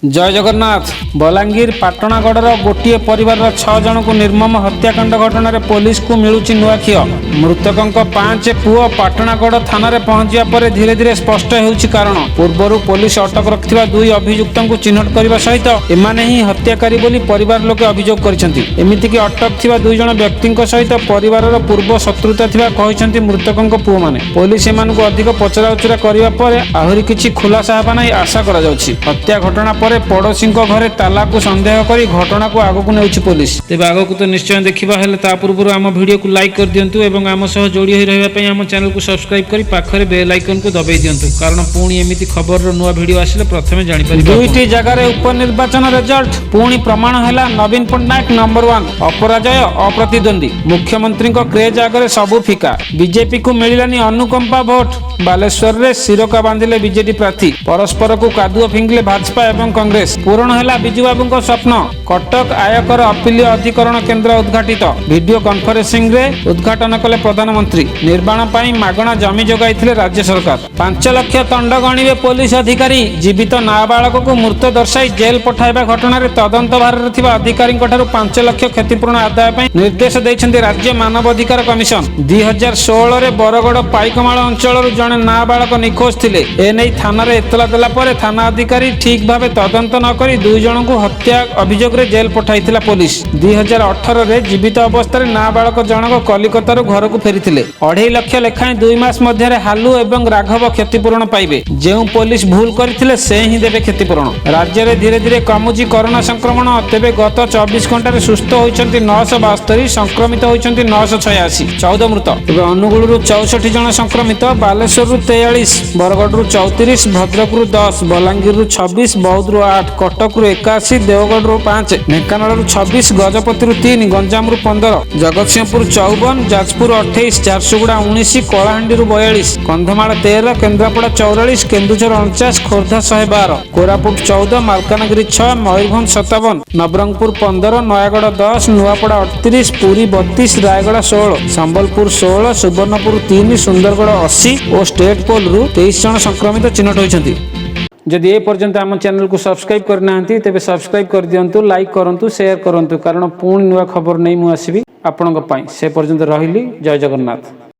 ଜୟ ଜଗନ୍ନାଥ। ବଲାଙ୍ଗୀର ପାଟଣାଗଡ଼ର ଗୋଟିଏ ପରିବାରର ଛଅ ଜଣଙ୍କୁ ନିର୍ମମ ହତ୍ୟାକାଣ୍ଡ ଘଟଣାରେ ପୋଲିସକୁ ମିଳୁଛି ନୂଆ ଖିଅ। ମୃତକଙ୍କ ପାଞ୍ଚ ପୁଅ ପାଟଣାଗଡ଼ ଥାନାରେ ପହଞ୍ଚିବା ପରେ ଧୀରେ ଧୀରେ ସ୍ପଷ୍ଟ ହେଉଛି କାରଣ। ପୂର୍ବରୁ ପୋଲିସ ଅଟକ ରଖିଥିବା ଦୁଇ ଅଭିଯୁକ୍ତଙ୍କୁ ଚିହ୍ନଟ କରିବା ସହିତ ଏମାନେ ହିଁ ହତ୍ୟାକାରୀ ବୋଲି ପରିବାର ଲୋକେ ଅଭିଯୋଗ କରିଛନ୍ତି। ଏମିତିକି ଅଟକ ଥିବା ଦୁଇ ଜଣ ବ୍ୟକ୍ତିଙ୍କ ସହିତ ପରିବାରର ପୂର୍ବ ଶତ୍ରୁତା ଥିବା କହିଛନ୍ତି ମୃତକଙ୍କ ପୁଅମାନେ। ପୋଲିସ ଏମାନଙ୍କୁ ଅଧିକ ପଚରାଉଚରା କରିବା ପରେ ଆହୁରି କିଛି ଖୁଲାସା ହେବା ନେଇ ଆଶା କରାଯାଉଛି। ହତ୍ୟା ଘଟଣା ପରେ ପଡ଼ୋଶୀଙ୍କ ଘରେ ତାଲାକୁ ସନ୍ଦେହ କରି ଘଟଣାକୁ ଆଗକୁ ନେଉଛି ପୋଲିସ। ତେବେ ଆଗକୁ ତ ନିଶ୍ଚୟ ଦେଖିବା, ହେଲେ ତା ପୂର୍ବରୁ ଆମ ଭିଡ଼ିଓକୁ ଲାଇକ୍ କରିଦିଅନ୍ତୁ ଏବଂ ଆମ ସହ ଯୋଡ଼ି ହୋଇ ରହିବା ପାଇଁ ଆମ ଚ୍ୟାନେଲକୁ ସବସ୍କ୍ରାଇବ୍ କରି ପାଖରେ ବେଲ୍ ଆଇକନ୍କୁ ଦବାଇ ଦିଅନ୍ତୁ, କାରଣ ପୁଣି ଏମିତି ଖବରର ନୂଆ ଭିଡ଼ିଓ ଆସିଲେ ପ୍ରଥମେ ଜାଣିପାରିବେ। ଦୁଇଟି ଜାଗାରେ ଉପନିର୍ବାଚନ ରେଜଲ୍ଟ ପୁଣି ପ୍ରମାଣ ହେଲା ନବୀନ ପଟ୍ଟନାୟକ ନମ୍ବର ୱାନ୍, ଅପରାଜୟ, ଅପ୍ରତିଦ୍ୱନ୍ଦ୍ୱୀ। ମୁଖ୍ୟମନ୍ତ୍ରୀଙ୍କ କ୍ରେଜ୍ ଆଗରେ ସବୁ ଫିକା। ବିଜେପିକୁ ମିଳିଲାନି ଅନୁକମ୍ପା ଭୋଟ। ବାଲେଶ୍ୱରରେ ଶିରକା ବାନ୍ଧିଲେ ବିଜେଡି ପ୍ରାର୍ଥୀ। ପରସ୍ପରକୁ କାଦୁଅ ଫିଙ୍ଗିଲେ ଭାଜପା ଏବଂ କଂଗ୍ରେସ। ପୂରଣ ହେଲା ବିଜୁବାବୁଙ୍କ ସ୍ୱପ୍ନ। କଟକ ଆୟକର ଅପିଲୀୟ ଅଧିକରଣ କେନ୍ଦ୍ର ଉଦ୍ଘାଟିତ। ଭିଡିଓ କନଫରେନ୍ସିଂରେ ଉଦ୍ଘାଟନ କଲେ ପ୍ରଧାନମନ୍ତ୍ରୀ। ନିର୍ମାଣ ପାଇଁ ମାଗଣା ଜମି ଯୋଗାଇଥିଲେ ରାଜ୍ୟ ସରକାର। 5 ଲକ୍ଷ ତଣ୍ଡ ଗଣିବେ ପୋଲିସ ଅଧିକାରୀ। ଜୀବିତ ନାବାଳକକୁ ମୃତ ଦର୍ଶାଇ ଜେଲ୍ ପଠାଇବା ଘଟଣାରେ ତଦନ୍ତ ଭାରରେ ଥିବା ଅଧିକାରୀଙ୍କଠାରୁ 5 ଲକ୍ଷ କ୍ଷତିପୂରଣ ଆଦାୟ ପାଇଁ ନିର୍ଦ୍ଦେଶ ଦେଇଛନ୍ତି ରାଜ୍ୟ ମାନବାଧିକାର କମିଶନ। 2016ରେ ବରଗଡ଼ ପାଇକମାଳ ଅଞ୍ଚଳରୁ ଜଣେ ନାବାଳକ ନିଖୋଜ ଥିଲେ। ଏନେଇ ଥାନାରେ ଏତଲା ଦେଲା ପରେ ଥାନା ଅଧିକାରୀ ଠିକ୍ ଭାବେ ତଦନ୍ତ ନ କରି ଦୁଇ ଜଣଙ୍କୁ ହତ୍ୟା ଅଭିଯୋଗରେ ଜେଲ୍ ପଠାଇଥିଲା ପୋଲିସ। 2018ରେ ଜୀବିତ ଅବସ୍ଥାରେ ନାବାଳକ ଜଣକ କଲିକତାରୁ ଘରକୁ ଫେରିଥିଲେ। 2.5 ଲକ୍ଷ ଲେଖାଏଁ 2 ମାସ ମଧ୍ୟରେ ହାଲୁ ଏବଂ ରାଘବ କ୍ଷତିପୂରଣ ପାଇବେ। ଯେଉଁ ପୋଲିସ ଭୁଲ କରିଥିଲେ, ସେ ହିଁ ଦେବେ କ୍ଷତିପୂରଣ। ରାଜ୍ୟରେ ଧୀରେ ଧୀରେ କମୁଛି କରୋନା ସଂକ୍ରମଣ। ତେବେ ଗତ 24 ଘଣ୍ଟାରେ ସୁସ୍ଥ ହୋଇଛନ୍ତି 972, ସଂକ୍ରମିତ ହୋଇଛନ୍ତି 986, 14 ମୃତ। ତେବେ ଅନୁଗୁଳରୁ 64 ଜଣ ସଂକ୍ରମିତ, ବାଲେଶ୍ୱରରୁ 43, ବରଗଡ଼ରୁ 34, ଭଦ୍ରକରୁ 10, ବଲାଙ୍ଗୀରରୁ 26, ବୌଦ୍ଧରୁ 8, କଟକରୁ 81, ଦେଓଗଡ଼ରୁ 5, ଢେଙ୍କାନାଳରୁ 26, ଗଜପତିରୁ 3, ଗଞ୍ଜାମରୁ 15, ଜଗତସିଂହପୁର 54, ଯାଜପୁର 28, ଝାରସୁଗୁଡ଼ା 19, କଳାହାଣ୍ଡିରୁ 42, କନ୍ଧମାଳ 13, କେନ୍ଦ୍ରାପଡ଼ା 44, କେନ୍ଦୁଝର 49, ଖୋର୍ଦ୍ଧା 112, କୋରାପୁଟ 14, ମାଲକାନଗିରି 6, ମୟୂରଭଞ୍ଜ 57, ନବରଙ୍ଗପୁର 15, ନୟାଗଡ଼ 10, ନୂଆପଡ଼ା 38, ପୁରୀ 32, ରାୟଗଡ଼ା 16, ସମ୍ବଲପୁର 16, ସୁବର୍ଣ୍ଣପୁର 3, ସୁନ୍ଦରଗଡ଼ 80 ଓ ଷ୍ଟେଟ୍ ପୋଲରୁ 23 ଜଣ ସଂକ୍ରମିତ ଚିହ୍ନଟ ହୋଇଛନ୍ତି। ଯଦି ଏ ପର୍ଯ୍ୟନ୍ତ ଆମ ଚ୍ୟାନେଲକୁ ସବସ୍କ୍ରାଇବ୍ କରିନାହାନ୍ତି, ତେବେ ସବସ୍କ୍ରାଇବ୍ କରିଦିଅନ୍ତୁ, ଲାଇକ୍ କରନ୍ତୁ, ସେୟାର କରନ୍ତୁ, କାରଣ ପୁଣି ନୂଆ ଖବର ନେଇ ମୁଁ ଆସିବି ଆପଣଙ୍କ ପାଇଁ। ସେ ପର୍ଯ୍ୟନ୍ତ ରହିଲି, ଜୟ ଜଗନ୍ନାଥ।